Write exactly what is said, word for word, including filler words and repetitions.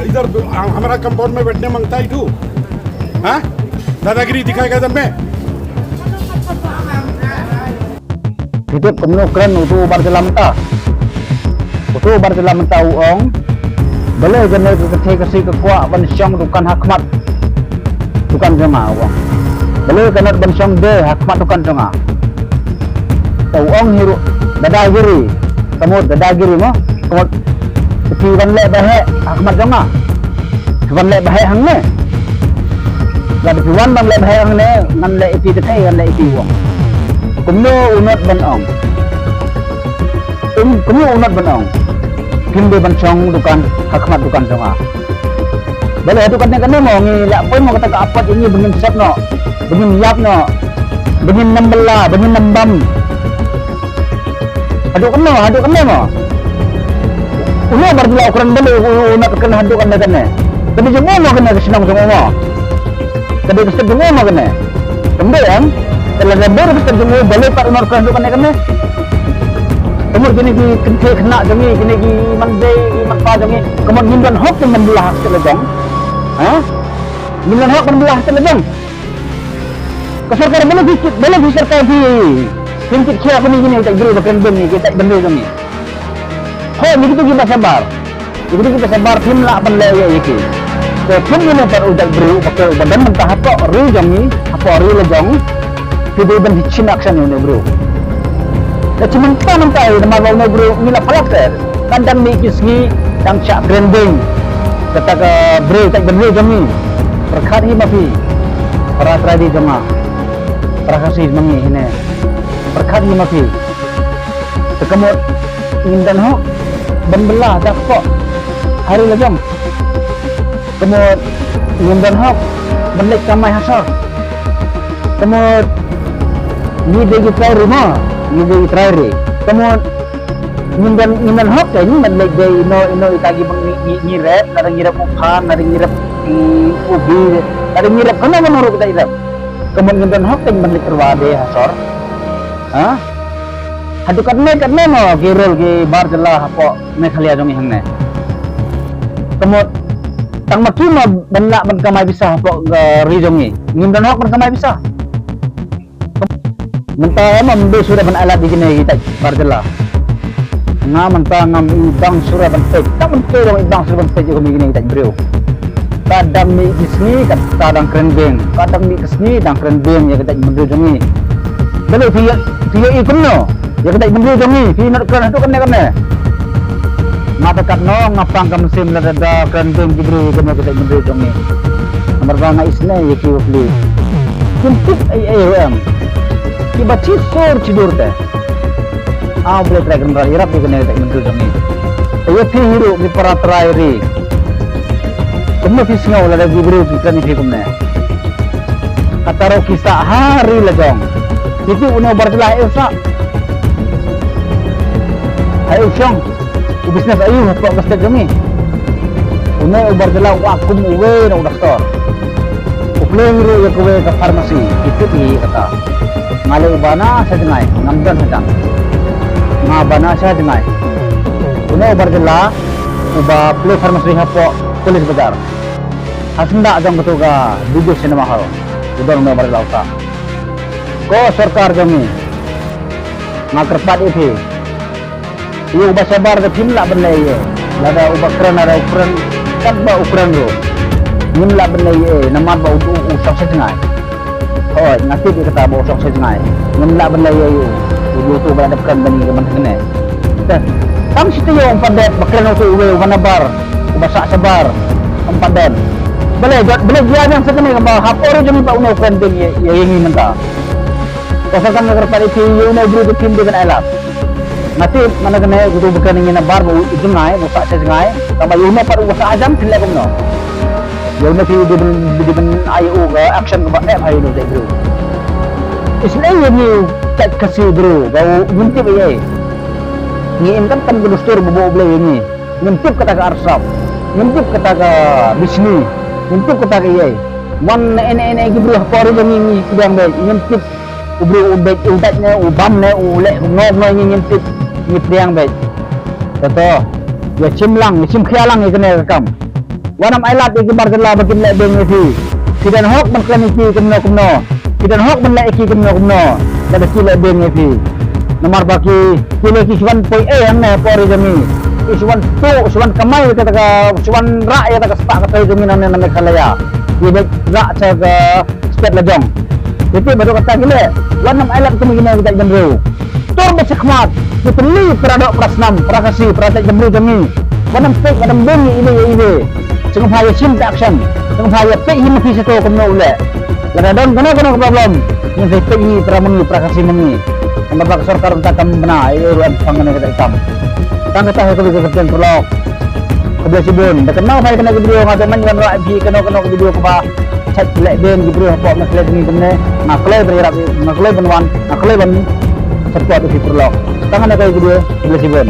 इधर हमारा कंपाउंड में बैठने मांगता है तू? हाँ? दादागिरी दिखाएगा जब मैं। Phi tip kumno kren utu u bar jylla mynta? Utu u bar jylla mynta u ong, balei kane ka kynthei ka sngi ka kwah ban shong dukan ha khmat dukan jong nga, u ong. Balei ka not ban shong de ha khmat dukan jong nga? Te u ong hi ruh, dadagiri. Ka mut dadagiri mo? Ka mut phi wan leh baheh ha khmat jong nga? Phi wan leh baheh hangne? Lada phi wan ban leh baheh hangne, ngan leh ïa phi tang, ngan leh ïa phi, u ong. Kumno u not ban ong? Um, kumno u not ban ong? Phim dei ban shong dukan ha khmat dukan jong nga. Balei haduh katne katne mo ngi la poi mo kata ka apot ïa ngi ba ngin sep noh, ba ngin ïap noh, ba ngin nym bylla, ba ngin nym bam. Haduh katne, haduh katne mo. Uno bar jylla u kren balei u, u, u not kren haduh katne katne. Ka dei jong u mo kane ka shnong jong u mo. Ka dei ka sep jong u mo kane. Kam dei em. Te lada dei ka sep jong u balei pat u not kren haduh katne katne. Ka mut kine ki kynthei khynnah jong ngi, kine ki manbei ki manpa jong ngi, ka mut ngim don hok ban bylla ha sep la jong. Ha? Ngim don hok ban bylla ha sep la jong. Ka sorkar balei phi, balei phi sorkar phi, phim kit khia kine kine ki jait briew ba kren beiñ, ki jait bynriew jong ngi. Ho, ngi kito kiba sabar. Ngi kito kiba sabar phim lah ban leh ïa ki. Te phim ïa u pat u jait briew ba kren ba don mynta hapoh ri jong ngi, hapoh ri la jong. Phi dei ban shim action ïa une u briew. Te shi mynta mynta ïa namar ba une u briew ngi la palat te. Ka dang mih ki sngi dang shah kren beiñ. Kata ka briew jait bynriew jong ngi. Pyrkhat hi ma phi. Para trai ri jong nga. Para Khasi jong ngi hine. Pyrkhat hi ma phi. Te ka mut ngim don hok ban bylla da kpoh ha ri la jong. Ka mut ngim don hok ban leit kamai ha sor. Ka mut ngi dei ki trai ri mo, ngi dei ki trai ri. Ka mut ngim don, ngim don hok te ngim ban leit dei ino ino ita ki ba ngi, ngi, ngi rep, lada ngi rep u phan, lada ngi rep u bi, lada ngi rep kano kano ruh kita i rep. Ka mut ngim don hok te ngim ban leit tyrwa de ha sor. Ha? Haduh katne katne mo ki rule ki bar jylla hapoh Meghalaya jong ngi hangne. Ka mut tang ma ki mo ban lah ban kamai pisa hapoh, eh, ri jong ngi. Ngim don hok ban kamai pisa. Mynta em, ym dei shuh ban ailad ïa kine ki jait bar jylla. Nga mynta ngam i bang shuh ban peit. Tang mynta ngam i bang shuh ban peit ïa kine ki jait briew. Ka dang mih ki sngi kata dang kren beiñ. Ka dang mih ki sngi dang kren beiñ ïa ki jait bynriew jong ngi. Balei phi ïa, phi ïa i kumno ïa ki jait bynriew jong ngi, phi not kren haduh kane kane. Nga te katno nga pang ka mynsiem lada da kren beiñ ki briew ïa kane ki jait bynriew jong ngi. Namar ba nga isynei ïa ki bapli. Kim tip ei ei ruh em. Kiba chi sur chi dur te. Ah, U Blei Trai Kynrad ïarap ïa kane ka jait bynriew jong ngi. Te ïa phi hi ruh ki para trai ri. Kumno phi sngew lada ki briew ki kren ïa phi kumne? Kata ruh ki sah ha ri la jong. Phi tip une u bar jylla ha u sah, ha u shong. U business aïu hapoh ka state jong ngi? Une u bar jylla u kum uwei na u doctor. U plie ruh ïa kawei ka pharmacy. Phi tip hi kata. Nga leh uba na sha jngai, ngam don hajan. Nga ba na sha jngai. Une u bar jylla uba plie pharmacy hapoh Police Bazar. Ha syndah jong kato ka Bijou Cinema Hall. U don une u bar jylla u sah. Ko sorkar jong ngi, nga kyrpad ïa phi. Ïa uba sabar te phim lah ban leh ïa. Lada uba kren, lada u kren katba u kren ruh, ngim lah ban leh ïa namar ba u, u, u shong sha jngai. Hooid, nga tip ïa kata ba u shong sha jngai. Ngim lah ban leh ïa u. U, uto ba la dep kren ban ïa ka ban hangne. Te tang shi taïew ym pat dep ba kren uto uwei uba nabar, uba sah shabar. Ym pat don. Balei, balei jia biang sa kane kaba hap ori jong ngi ba une u kren beiñ ïa, ïa, ïa ngi mynta. Ka sorkar nga kyrpad ïa phi, ïa une u briew te phim dei ban ailad. Nga tip, mano kane, uto ba kren ïa ngi nabar ba u jngai, ba u sah sha jngai. Tangba ïa une pat uba sah hajan phin leh kumno? Ïa une phi dei ban, dei ban ai ïa u ka action kaba eh ha ïa une u jait briew. Isynei ïa ngi u jait Khasi briew, ba u ngim tip ei ei. Ngi im kan kan ka dustur ba buh U Blei ïa ngi. Ngim tip kata ka arsap. Ngim tip kata ka bishni. Ngim tip kata ka ei ei. Wan ene ene ki briew hapoh ri jong ngi ngi pdiang beit. Ngim tip u briew u beit, u beit ne, u bam ne, u leh, u ngop ne, ngi ngim tip, ngi pdiang beit. Kato, ïa shim lang, ïa shim khia lang ïa kane ka kam. Wat nym ailad ïa ki bar jylla ba kin leh beng ïa phi. Phi don hok ban kren ïa ki kumno kumno. Phi don hok ban leh ïa ki kumno kumno. Lada ki leh beng ïa phi. Namar ba ki, ki leh ki shu wan poi ei hangne por ïa jong ngi. Ki shu wan tuh, shu wan kamai ïa kata ka, shu wan rah ïa kata ka spah ka tei jong ngi nangne na Meghalaya. Ki leh rah sha ka state la jong. Ïa phi ba dei kata ki leh. Wat nym ailad kum kine ki jait bynriew. Tur ba shakhmat, ki tylli para doh para snam, para Khasi, para jait bynriew jong ngi. Wat nym peit, wat nym beng ïa iwei ïa iwei. Sngewbha ïa shim ka action. Sngewbha ïa peit hi ma phi shato kumno u leh. Lada don kano kano ka problem, ngin sa peit hi para ma ngi, para Khasi ma ngi. Namar ba ka sorkar mynta kam bna, eh, eh, ruh em pang kane ka dei kam. Tang kata ha kawei ka kyrteng paralok. Khublei shibun. Da kynmaw bha ïa kane ka video nga te man wan rah ïa phi kano kano ka video kaba shait leh beng ki briew hapoh Meghalaya jong ngi kumne. Nga kloi ban ïarap, nga kloi ban wan, nga kloi ban support ïa phi paralok. Tang kane ka video, khublei shibun.